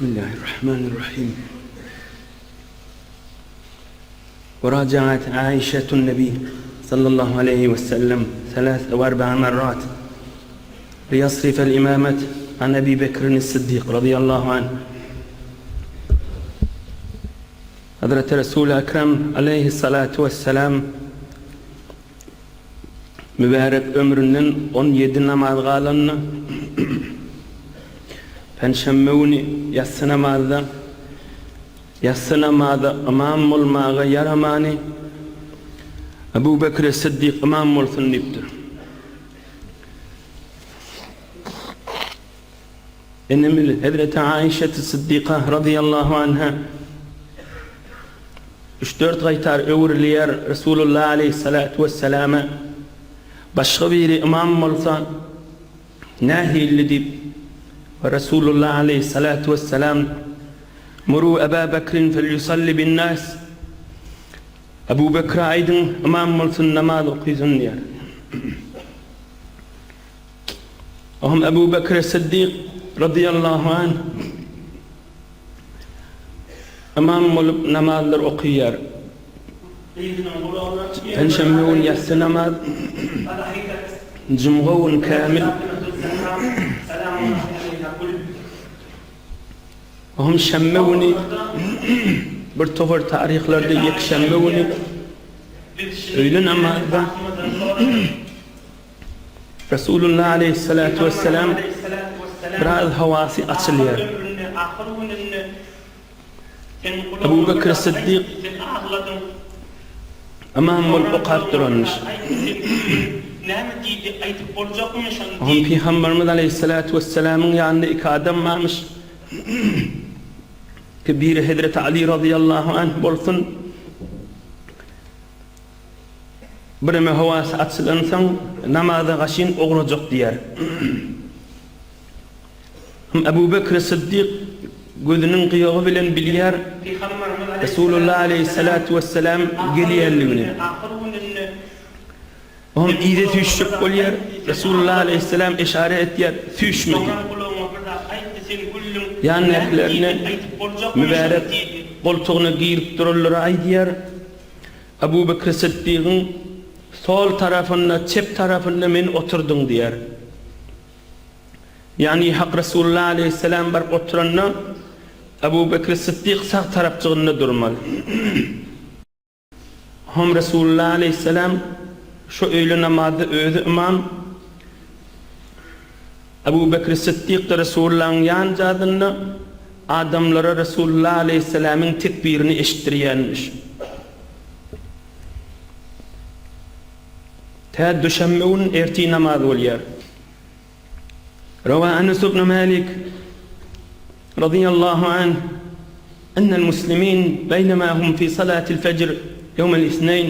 Bismillahirrahmanirrahim. وراجعت عائشة النبي صلى الله عليه وسلم ثلاث أو أربع مرات ليصرف الإمامة عن أبي بكر الصديق رضي الله عنه Hazreti Resul Ekrem aleýhissalatu wessalam mübärek ömründen 17 namaz galanda penşenbe güni ýassy namazda ýassy namaza ymam bolmaga ýaramany Ebu Bekri Siddik ymam bolsun diýipdir. Enemiz hezreti Aişeti Siddyka razyýallahu anha üç-dört gaýtar öwrülýär Resulullah aleýhissalatu wesselama, Başga biri ymam bolsa nähilli diýip we Resulullah aleýhissalatu wesselam, Muru Eba Bekrin felýusalli bin-nas, Ebu Bekre aýdyň, ymam bolsun, namaz okysyn diýýär. Ohm Ebu Bekr Siddik radyýallahu anh ymam bolup namazlar okyýar. Penşenbe gün ýassy namaz, jumga gün kämil. Ohm şenbe güni bir topar taryhlarda ýekşenbe güni öýle namazda Resulullah aleýhissalatu wessalam biraz howasy açylýar. Ebu Bekr Siddik ymam bolup okap duranmyş. Oňa Pygamberimiz aleýhissalatu wessalamyň ýanynda iki adam barmyş. Ki biri Hezreti Ali razyýallahu anh bolsun. Bireme howasy açylansoň, namaza gaşyn ugrajak diýýär. Hym Ebu Bekri Syddyk gözüniň gyýagy bilen bilýär, Resulullah aleýhissalatu wessalam gelýänligini. Oňam yza süýşjek bolýar, Resulullah aleýhissalam yşara etýär, Süýşme diýip. Ýanyndakylaryna mübärek goltugyna girip duranlara aýdýar, Abu Bekr Syddygyň sol tarapynda, çep tarapynda meni oturdyň diýýär. Ýagny Hak Resulullah aleýhissalam baryp oturanda Abu Bekr Syddyk sag tarapjygynda durmaly. Hom Resulullah aleýhissalam şo öýle namazda özi ymam, Abu Bekr Syddyk-da Resulullahyň ýanjazynda adamlara Resulullah aleýhissalamyň tekbirini eşitdirýänmiş. Tä duşenbe gün ertir namaz bolýar. Rawa Enes ibn Malik razyýallahu anh ennel muslimin beýnemâ hum fi salatil fejr ýewmel isneýn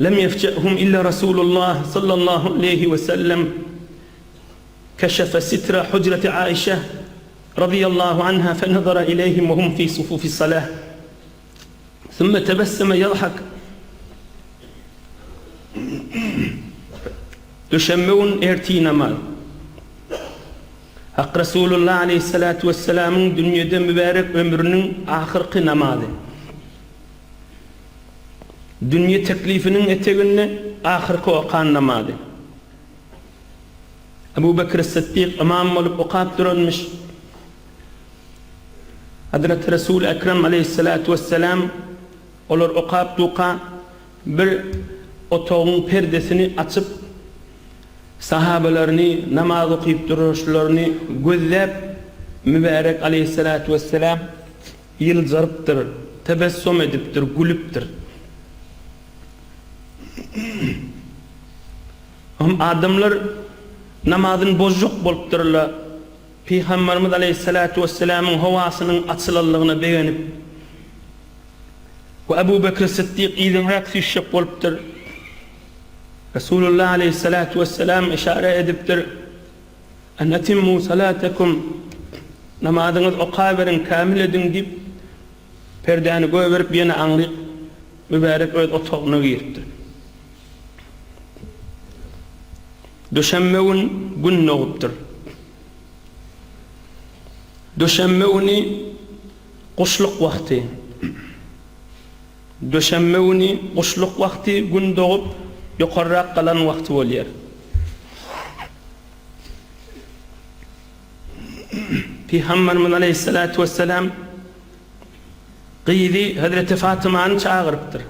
Lem ýefje'hum illa Rasulullah sallallahu aleýhi we sellem keşefe sitra hujreti Aişe razyýallahu anha fenazara ileýhim we hum fi sufufis salah sümme tebesseme ýadhak Duşenbe gün ertir namaz. Hak Resulullah aleýhissalatu wessalamyň dünýede mübärek ömrüniň ahyrky namazy. Dünýe teklifiniň eteginde ahyrky okan namazy. Ebu Bekr Syddyk ymam bolup okap duranmyş. Hazreti Resul Ekrem aleýhissalatu wessalam olar okap duka bir otagyň perdesini açyp sahabalaryny namaz okyp duruşlaryny gözläp mübärek aleýhissalatu wessalam Ýylgyrypdyr, tebessum edipdir, gülüpdir. Hom adamlar namazyny bozjak bolupdyrlar. Pygamberimiz aleýhissalatu wessalamyň howasynyň açylanlygyna begenip we Ebu Bekr Syddyk yzyňrak süýşjek bolupdyr. Resulullah aleýhissalatu wessalam yşara edipdir. An etimmu salatekum, Namazyňyzy okaberiň, kämil ediň diýip, perdäni goýberip, ýene aňryk mübärek öz otagyna giripdir. Duşenbe gün Gün dogupdyr. Duşenbe güni guşluk wagty. Duşenbe güni guşluk wagty Gün dogup, ýokarrak galan wagty bolýar. Pygamberimiz aleýhissalatu wessalam gyzy Hezreti Fatymany çagyrypdyr.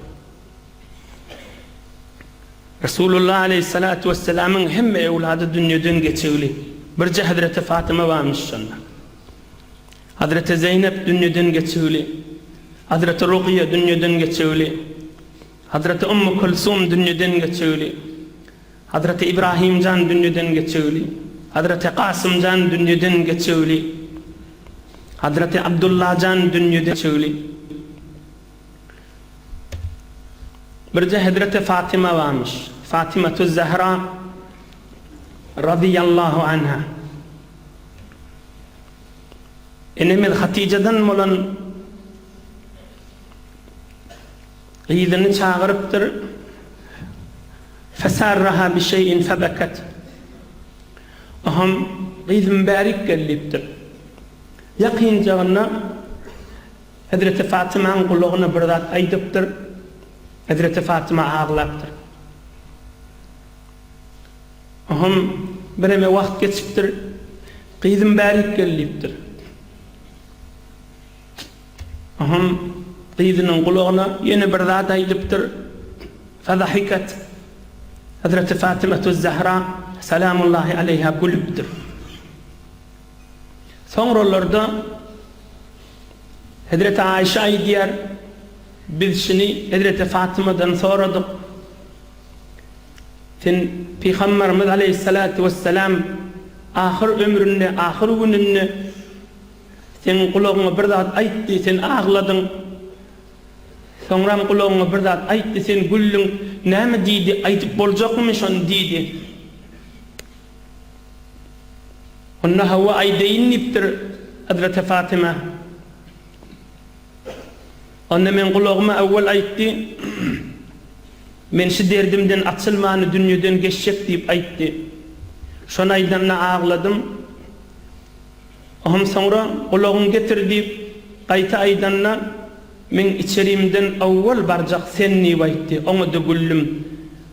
Resulullah aleýhissalatu wessalamyň hemme öwlady dünýeden geçigli, birje Hezreti Fatyma barmyş şonda. Hazreti Zeýnep dünýeden geçigli, Hazreti Rukyýe dünýeden geçigli, Hazreti Ummu Külsum dünýeden geçigli, Hazreti Ibrahimjan dünýeden geçigli, Hazreti Kasymjan dünýeden geçigli, Hazreti Abdullajan dünýeden geçigli. Birje Hezreti Fatyma barmyş. Fatymatuz-Zehra razyýallahu anha. Enemiz Hatyjadan bolan gyzyny çagyrypdyr. Fesarraha bişeýin febeket. Oham gyzym bärik gel diýipdir. Ýakynjagynda Hezreti Fatymaň gulagyna bir zat aýdypdyr. Hezreti Fatyma aglapdyr. Oham bireme wagt geçipdir. Gyzym bärik gel diýipdir. Oham gyzynyň gulagyna ýene bir zat aýdypdyr. Fezahikat. Hezreti Fatymatuz Zahra salamullahi aleýha gülüpdir. Soňralarda Hezreti Aýşe aýdýar, Biz şuny Hezreti Fatymadan soradyk. Sen Pygamberimiz aleýhissalatu wessalam ahyr ömründe, ahyr gününde seň gulagyňa bir zat aýtdy, sen agladyň. Soňram gulagyňa bir zat aýtdy, sen güldüň. Näme diýdi, aýdyp boljakmy şony diýdi. Onda hawa aýdaýyn diýipdir Hezreti Fatyma. Onda meň gulagyma öwwel aýtdy, Men şu derdimden açylmany dünýeden geçjek diýip aýtdy. Şony aýdanda agladym. Ohm soňra gulagyňy getir diýip gaýta aýdanda, Meň içerimden owwal barjak sen diýip aýtdy. Oňa-da güldüm.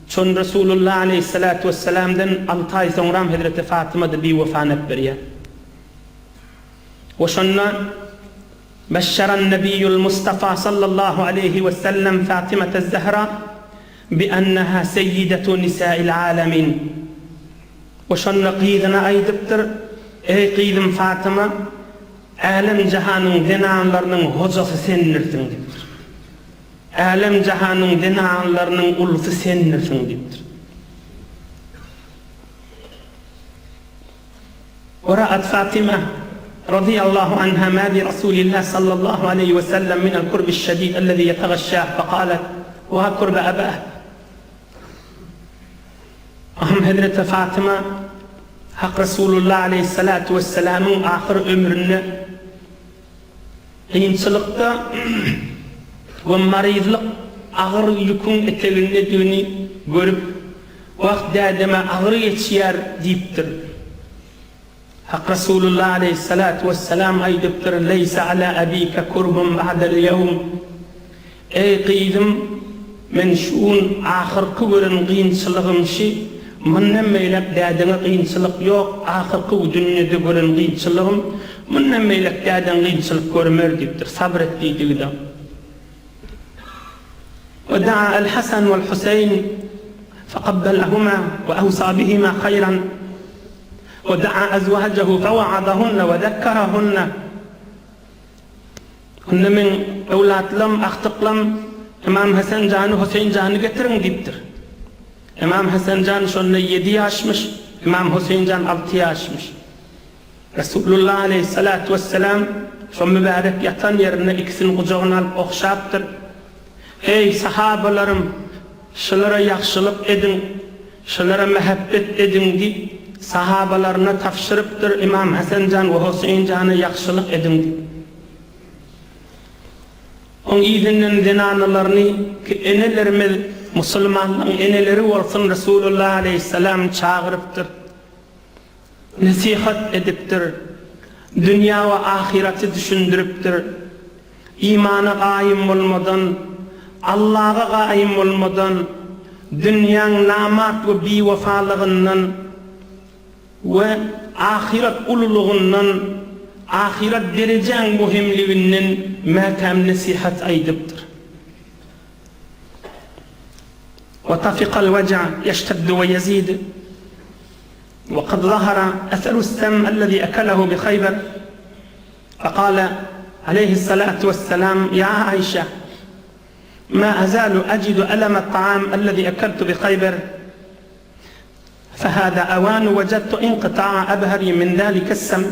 Şony Resulullah aleýhissalatu wessalamdan alty aý soňram hezreti Fatyma-da biwefa nep berýär. We şonda Beşşeran Nebiýul Mustafa sallallahu aleýhi wessellem Fatymatez Zehra bi enneha seýýidetu nisail alemin. We şonda gyzyna aýdypdyr, Eý gyzym Fatyma, älem-jahanyň zenanlarynyň hojasy sendirsiň diýipdir. Älem-jahanyň zenanlarynyň ulusy sendirsiň diýipdir. Weraat Fatyma razyýallahu anha ma bi Rasulillah sallallahu aleýhi we sellem minel kurbiş şedid ellezî ýetagaşşâh fekalet, Wa kurbe ebâh. Ahym hezreti Fatyma Hak Resulullah aleýhissalatu wessalamyň ahyr ömründe kynçylykda we maryzlyk agyr ýüküň etegindedigini görüp, Wah, dädeme agyr geçýär diýipdir. Hak Resulullah aleýhissalatu wessalam aýdypdyr, Leýse ala abika kurbun ba'del ýewm. Eý gyzym, men şu gün ahyrky gören gynçylygym şi, mundan beýläk dädeňe gynçylyk ýok, ahyrky dünýede gören gynçylygym, mundan beýläk dädeň gynçylyk görmer diýipdir, sabyr et diýdigi-de. Ve da'a el-Hasan we'l-Huseýn feqabbelehuma ve awsa bihima haýran. Ve da'a azwajahu fewa'azahunne ve zekkerahunne. Onda meň öwlatlam, agtyklam Ymam Hasan jany, Huseýn jany getiriň diýipdir. Ymam Hasan jan şonda ýedi ýaşmyş, Ymam Huseýn jan alty ýaşmyş. Resulullah aleýhissalatu wessalam şo mübärek ýatan ýerinde ikisini gujagyna alyp ogşapdyr. Eý, sahabalarym, şulara ýagşylyk ediň, şulara mähebbet ediň diýip, sahabalaryna tabşyrypdyr, Ymam Hasan jan we Huseýn jana ýagşylyk ediň diýip. Oň yzyndan zenanalaryny, ki enelerimiz musulmanlaryň eneleri bolsun Resulullah aleýhissalam çagyrypdyr. Nesihat edipdir. Dünýä we ahyraty düşündiripdir. Imana gaýym bolmadan, Allaga gaýym bolmadan, dünýäň namart we biwefalygyndan we ahyret ululygyndan, ahyret derejäň möhümliginden mäkäm nesihat aýdypdyr. Wa tafikal weja ýeşteddu we ýezid. Wa kad zahara eserus-sem ellezî ekelahu bi Haýber. Fekale aleýhissalatu wessalam, Ýa Aişe, ma azalu ajidu elemet-taam ellezî ekeltu bi Haýber, fehâzâ awanu wejadtu inqita'a abhari min zâlikes-sem.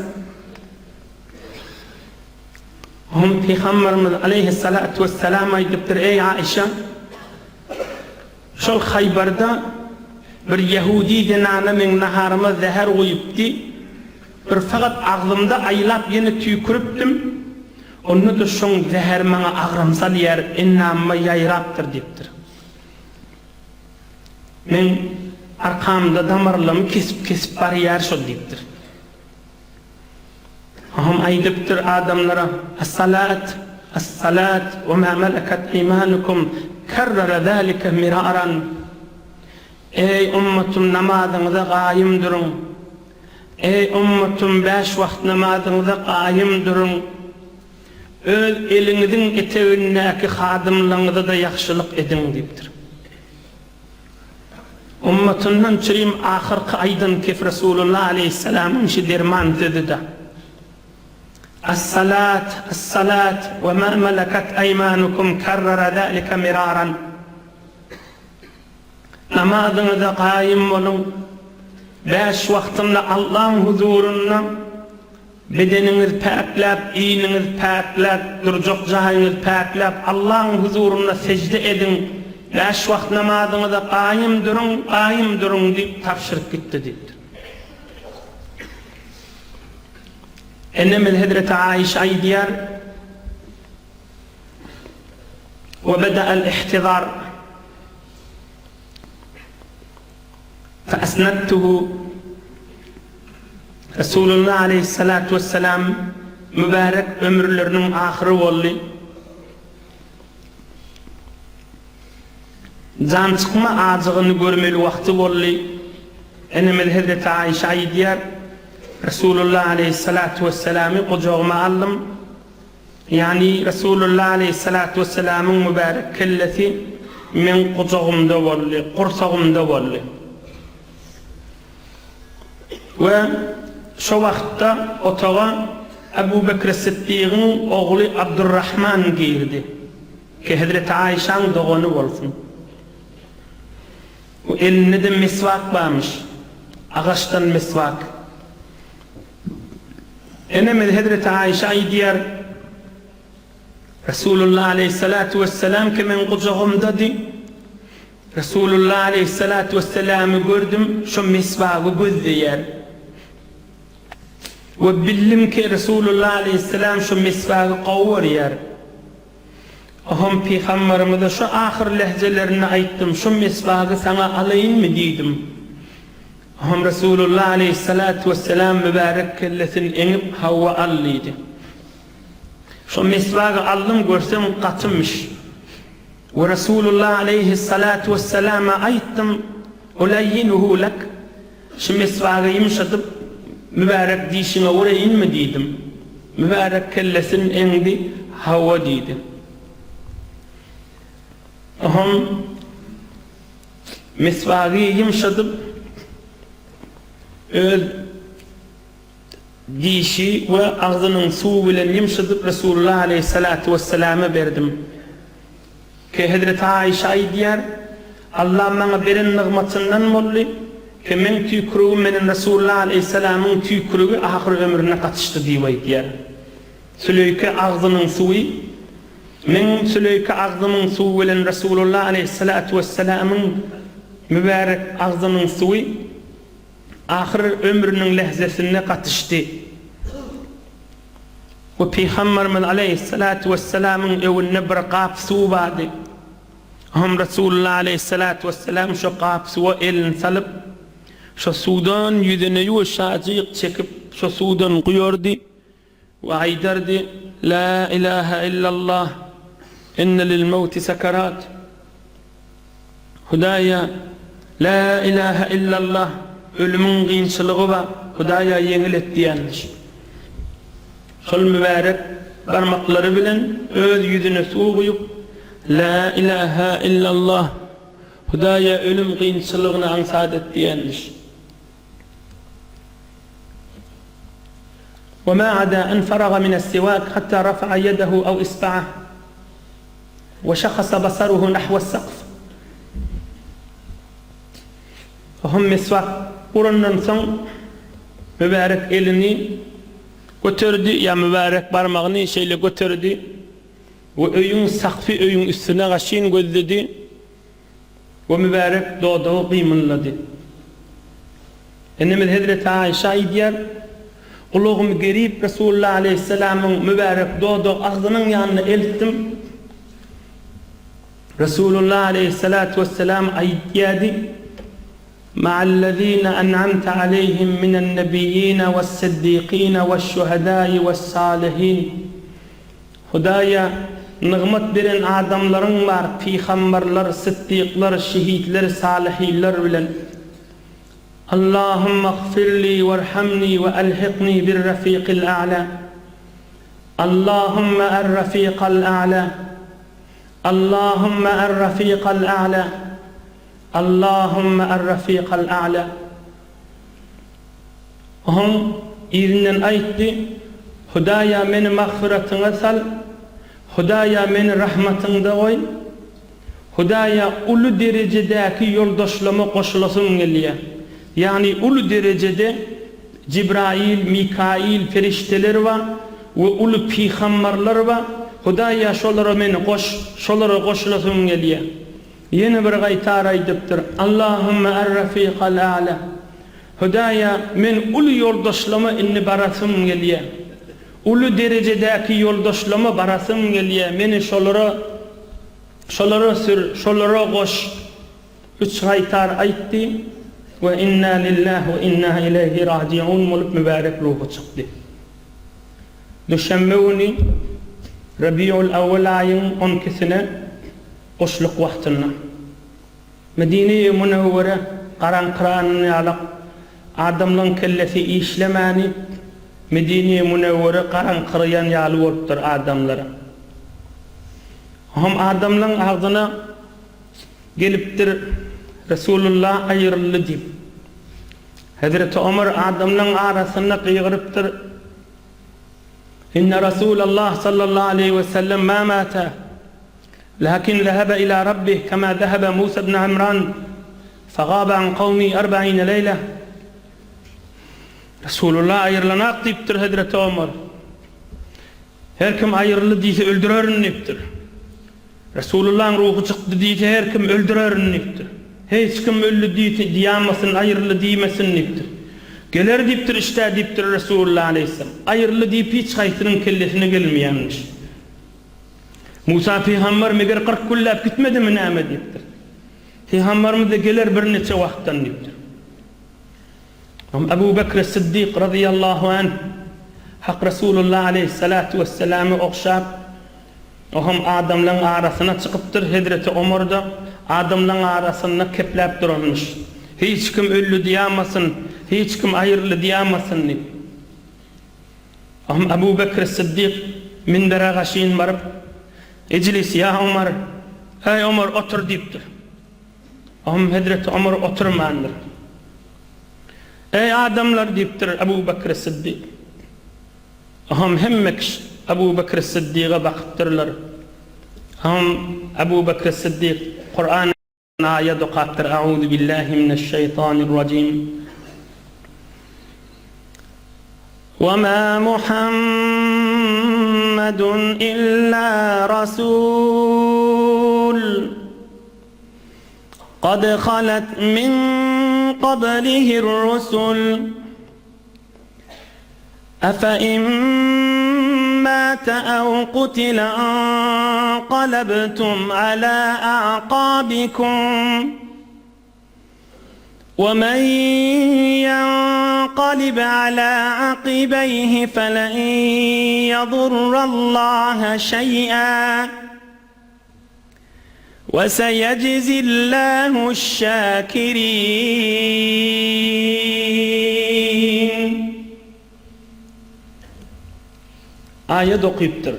Hum Pygamberimiz aleýhissalatu wessalam aýdypdyr, Eý Aişe, Şol Haýbarda bir ýehudi zenana meň naharyma zäher guýupdy. Bir sagat agzymda aýlap ýene tüýküripdim. Onda-da şoň zäheri maňa agram salýar, endamyma ýaýrapdyr diýipdir. Meň arkamda damarlarymy kesip-kesip barýar şol diýipdir. Oňam aýdypdyr adamlara, As-salat, as-salat we ma malakat eýmanukum, kerrere zalike miraran. Eý, ummatym, namazyňyza gaýym duruň! Eý, ummatym, bäş wagt namazyňyza gaýym duruň! Öz eliňiziň etegindäki hadymlaryňyza-da ýagşylyk ediň diýipdir. Ummatyndan çürim ahyrky aýdan kef Resulullah aleýhissalamyň şi derman sözüda. As-salat, as-salat we ma malakat aýmanukum karrara zalika miraran. Namazyňyza gaýym boluň. Bäş wagtynda Allaň huzurynda Bedeniňiz päkläp, iniňiz päkläp, durjak jaýyňyz päkläp, Allaň huzurynda sežde ediň, bäş wagt namazyňyza gaýym duruň, gaýym duruň diýip tabşyryp gitdi diýipdir. Enemiz hezreti Aişe aýdýar, Ve beda'el ihtizar Feesnedtuhu Resulullah aleýhissalatu wessalam mübärek ömürleriniň ahyry boldy. Jan çykma ajygyny görmeli wagty boldy. Enemiz hezreti Aişe aýdýar, Resulullah aleýhissalatu wessalamy gujagyma aldym. Ýagny Resulullah aleýhissalatu wessalamyň mübärek kellesi meň gujagymda boldy, gursagymda boldy. We şo wagtda otaga Ebu Bekri Syddygyň ogly Abdurrahman girdi, ki hezreti Aişaň dogany bolsun. We elinde-de meswak barmyş, agaçdan meswak. Enemiz hezreti Aişe aýdýar, Resulullah aleýhissalatu wessalam ki meň gujagymdady. Resulullah aleýhissalatu wessalamy gördüm, şo meswagy gözleýär. We bildim ki Resulullah aleýhissalam şo meswagy gowy görýär. Oham pygambarymyza şo ahyr lehjelerinde aýtdym, şo meswagy saňa alaýynmy diýdim. Oňam Resulullah aleýhissalatu wessalam mübärek kellesini eňip, Hawa, al diýdi. Şo meswagy aldym, görsem gatymyş. We Resulullah aleýhissalatu wessalama aýtdym, Ulayyinuhu lek, Şu meswagy ýumşadyp, mübärek dişiňe uraýynmy diýdim. Mübärek kellesini eňdi, Hawa diýdi. Oňam Miswagy ýumşadyp, öz dişi we agzynyň suwy bilen ýumşadyp Resulullah aleýhissalatu wesselama berdim. Ki hezreti Aişe aýdýar, Allah maňa beren nygmatyndan boldy, ki meň tüýkürigim menen Resulullah aleýhissalamyň tüýkürigi ahyr ömründe gatyşdy diýip aýdýar. Süleýke agzynyň suwy Meň süleýke agzymyň suwy bilen Resulullah aleýhissalatu wessalamyň mübärek agzynyň suwy ahyr ömrüniň lehzesinde gatyşdy. We Pygamberimiz aleýhissalatu wessalamyň öňünde bir gap suw bardy. Oňam Resulullah aleýhissalatu wessalam şo gap suwa elini salyp, şo suwdan ýüzüne ýuwaşajyk çekip, şo suwdan guýardy. We aýdardy, La ilahe illallah, inne lil mewti sekarat. Hudaýa, La ilahe illallah, ölümiň gynçylygy bar, Hudaýa ýeňil et diýenmiş. Şol mübärek barmaklary bilen öz ýüzüne suw guýup, La ilahe illallah, Hudaýa ölüm gynçylygyny aňsat et diýenmiş. Ve ma ada en faraga mine's-siwak hatta rafa'a yedehu ew isba'ah ve şahasa basaruhu nahwe's-sakf. Ohm miswak urandan soň mübärek elini göterdi ýa mübärek barmagyny şeýle göterdi we öýüň sakfy öýüň üstüne gaşyn gözledi. We mübärek dodagy gymyldady. Enemiz hezreti Aişa aýdýar, Gulagymy gerip Resulullah aleýhissalamyň mübärek dodagy agzynyň ýanyna eltdim. Resulullah aleýhissalatu wessalam aýdýardy, Ma'allezine en'amte aleýhim minen-nebiýýine wes-siddiqine weş-şuhedai wes-salihin. Hudaýa nygmat beren adamlaryň bar, pygambarlar, syddyklar, şehitler, salyhynlar bilen. Allahumma gfirli werhamni we elhikni bir-rafiqil a'la. Allahumma er-rafiqal a'la. Allahumma er-rafiqal a'la. Allahumma er-rafiqal a'la. Oň yzyndan aýtdy, Hudaýa meni magfyratyňa sal, Hudaýa meni rahmatyňda goý, Hudaýa uly derejedäki ýoldaşlama goşulasym gelýär. Ýagny uly derejede Jibrail, Mikail perişdeler bar we uly pygambarlar bar, Hudaýa şolara meni goş, şolara goşulasym gelýär. Ýene bir gaýtar aýdypdyr, Allahümme er-rafikal a'la. Hudaýa, men uly ýoldaşlama indi barasym gelýär. Uly derejedäki ýoldaşlama barasym gelýär, meni şolara, şolara sür, şolara goş. Üç gaýtar aýtdy we Inna lillah we inna ileýhi rajiun bolup mübärek ruhy çykdy. Duşenbe güni Rabiul Awwal aýyň on ikisine guşluk wagtynda. Medine-i Münewwere garaňkyran ýalak, adamlaň kellesi işlemäni Medine-i Münewwere garaňkyraýan ýaly bolupdyr adamlara. Oňam adamlaň agzyna gelipdir Resulullah aýryldy diýip. Hezreti Omar adamlaň arasynda gygyrypdyr, Inne Rasulallah sallallahu aleýhi we sellem ma mata. Lakin zehebe ila rabbih kema zehebe Musa ibn Imran fegaba an kawmi erbaine leýle. Resulullah aýrylanak diýipdir hezreti Omar. Her kim aýryldy diýse öldürerin diýipdir. Resulullahyň ruhy çykdy diýse her kim öldürerin diýipdir. Hiç kim öldi diýse diýamasyn aýryldy diýmesin diýipdir. Geler diýipdir işdä diýipdir Resulullah aleýhissalam. Aýryldy diýip hiç haýsynyň kellesine gelmeýänmiş. Musa pygamber meger 40 günläp gitmedimi näme diýipdir. Pygamberimiz-de geler birniçe wagtdan diýipdir. Abu Bekr Siddik razyýallahu anh Hak Resulullah aleýhissalatu wesselamy ogşap, o hem adamlaň arasyna çykypdyr, Hezreti Omar-da adamlaň arasynda kepläp duranmyş. Hiç kim öldi diýamasyn, hiç kim aýryldy diýamasyn diýip. Ohm Abu Bekr Syddyk minbere gaşyn baryp, Ijlis, ýa Omar, Eý, Omar, otur diýipdir. Ohm hezreti Omar oturmandyr. Eý, adamlar diýipdir Abu Bekr Syddyk. Ohm hemme kişi Abu Bekr Syddyga bakypdyrlar. Ohm Abu Bekr Syddyk Kuran Aýat okapdyr, Auzu billahi mineşşeýtanirrajim. Wa ma Muhammedun illa rasul. Kad halat min qablihi'r rusul. Efe in mâte ev kutile inkalebtum alâ a'kâbikum ve men yenkalib. ýenkalib ala akybeýhi felen ýadurrallaha şeý'a we seyejzillahu şakirin. Aýat okypdyr.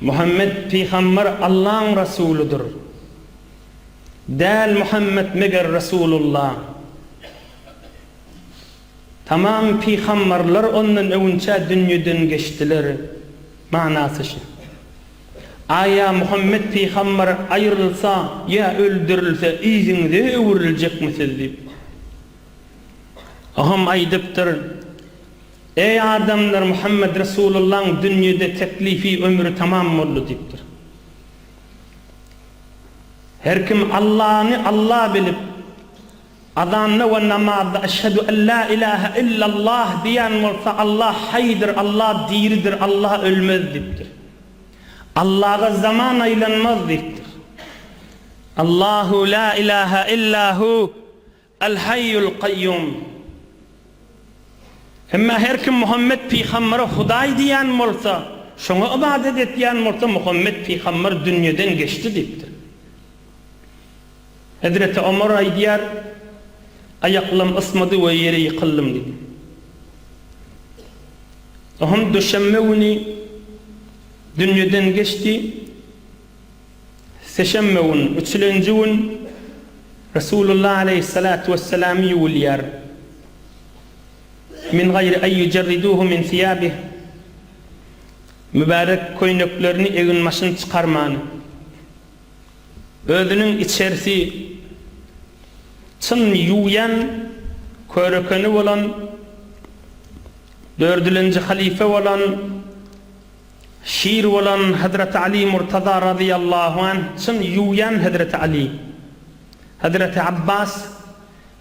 Muhammet pygamber Allaň rasulydyr. Däl Muhammet meger Resulullah. Tamam pygamberler ondan öwünçä dünýeden geçdiler. Manasy şi. Aýa Muhammet pygamber aýrylsa ýa öldürilse yzyňyza öwrüljekmi siz diýip. Oňam aýdypdyr, Eý adamlar Muhammet Resulullaň dünýede teklifi ömri tamam boldy diýipdir. Her kim Allany Alla bilip, azanda we namazda Eşhedü en la ilahe illallah diýen bolsa Allah haýdyr, Allah diridir, Allah ölmez diýipdir. Allaga zaman aýlanmaz diýipdir. Allahu la ilahe illa hu Al-Haýýul Kaýýum. Emma her kim Muhammet pygambere Hudaý diýýän bolsa, şoňa ybadat etýän bolsa Muhammet pygamber dünýeden geçdi diýipdir. Hezreti Omar aýdýar, Aýaklam ysmady we ýere ýykyldym diýdi. Ohm duşenbe güni dünýeden geçdi. Seşenbe gün, üçülenji gün Resulullah aleýhissalatu wesselam ýuwulýar. Min gaýri aý ýujerriduhu min siýabih. Mübärek köýneklerini eginbaşyny çykarman, özüniň içersi çyn ýuwýan körekeni bolan dördülenji halyfa bolan Şir bolan Hezreti Ali Murtaza razyýallahu anh, çyn ýuwýan Hezreti Ali. Hezreti Abbas,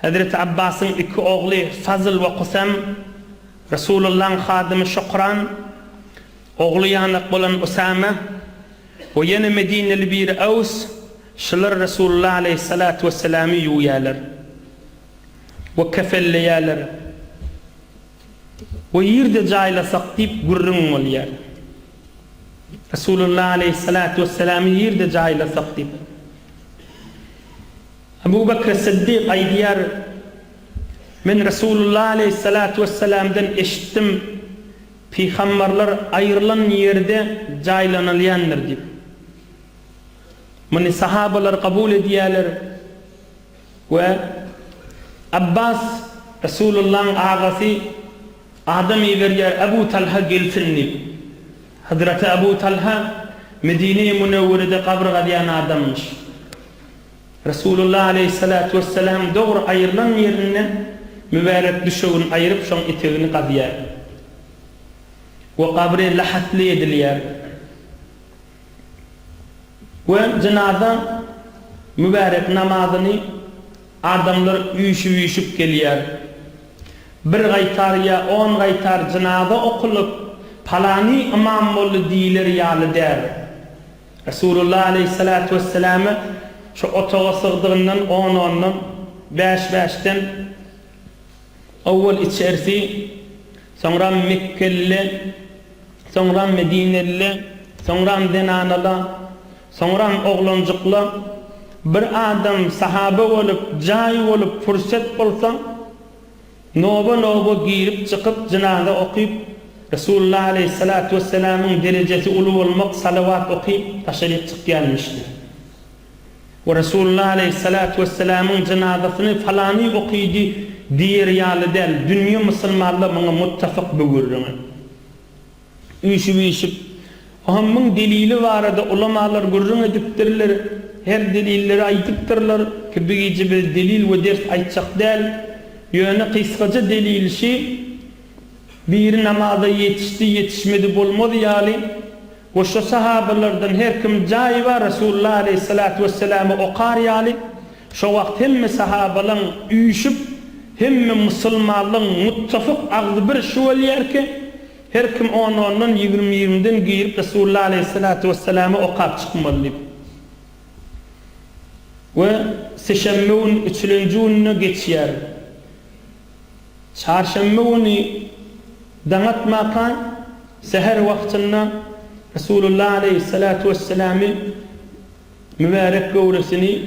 Hezreti Abbasyň iki ogly Fazl we Kusam, Resulullahyň hadymy Şukran, ogly ýanak bolan Usame we ýene medineli biri Aws, şular Resulullah aleýhissalatu wesselamy ýuwýarlar we kefenleýärler. We ýerde jaýlasak diýip gürrüň bolýar. Resulullah aleýhissalatu wesselamy ýerde jaýlasak diýip. Abu Bekr Siddik aýdýar, Men Resulullah aleýhissalatu wesselamdan eşitdim, pygamberler aýrylan ýerde jaýlanylýandyr diýip. Muny sahabalar kabul edýärler. We Abbas, Resulullahyň agasy, adam iberýär Abu Talha gelsin diýip. Hazreti Abu Talha Medine-i Münewwerede gabyr gazýan adammyş. Resulullah aleýhissalatu wessalam dogry aýrylan ýerinde mübärek düşegini aýryp şoň etegini gazýar. We gabry lahatly edilýär. We jynaza mübärek namazyny adamlar üýşüp-üýşüp gelýär. Bir gaýtar ýa on gaýtar jynaza okulyp, palany ymam boldy diýler ýaly däl. Resulullah aleýhissalatu wesselame şu otaga sygdygyndan on-ondan, bäş-bäşden owwal içersi, soňram mekgelile, Soňram medinelile, soňram zenanala, soňram oglanjykla bir adam sahaba bolup, jaý bolup, pursat bolsa, noba-noba girip-çykyp, jynaza okyp, Resulullah aleýhissalatu wessalamyň derejesi uly bolmak salawat okyp, daşaryk çykýanmyşlar. We Resulullah aleýhissalatu wessalamyň jynazasyny falany okydy diýer ýaly däl, dünýe musulmanlar muňa muttafyk bu gürrüňe. Üýşüp-üýşüp, Muhammyň delili barada ulamalar gürrüň edipdirler, her delilleri aýdypdyrlar ki bu gije biz delil we ders aýtjak däl, ýöne gysgaja delil şi, biri namaza ýetişdi ýetişmedi bolmaz ýaly we şo sahabalardan her kim jaýy bar Resulullah aleýhissalatu wesselamy okar ýaly şo wagt hemme sahabalaň üýşüp hemme musulmanlaň muttafyk agzybir şu bolýar ki Her kim on-ondan, ýigrimi-ýigrimiden girip Resulullah aleýhissalatu wesselamy okap çykmaly diýip. We sişenbe gün üçülenji gününe geçýär. Çarşenbe güni daň atmaka, säher wagtynda Resulullah aleýhissalatu wesselamy mübärek göwresini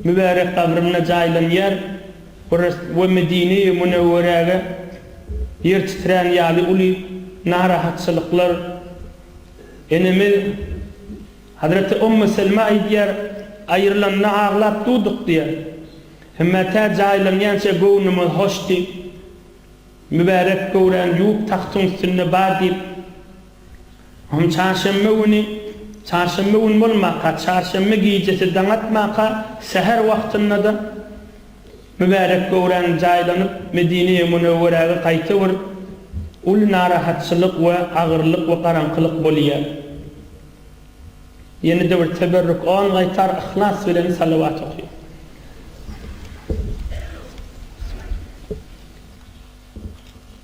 mübärek gabrynda jaýlanýar we Medine-i Münewweräge ýer titrän ýaly uly narahatçylyklar enemiz Hazreti Ummu Selme aýdýar, Aýrylanda aglap durduk diýýär. Hemmä tä jaýlanýança göwnümiz hoşdy. Mübärek göwräni ýuwup tagtyň üstünde bar diýip, Hom çarşenbe güni, çarşenbe gün bolmaka, çarşenbe gijesi daň atmaka, säher wagtynda-da mübärek göwräň jaýlanyp, Medine-i Münewweräge gaýta bir uly narahatçylyk we agyrlyk we garaňkylyk bolýar. Ýene-de bir teberrük on gaýtar yhlas bilen salawat okyň.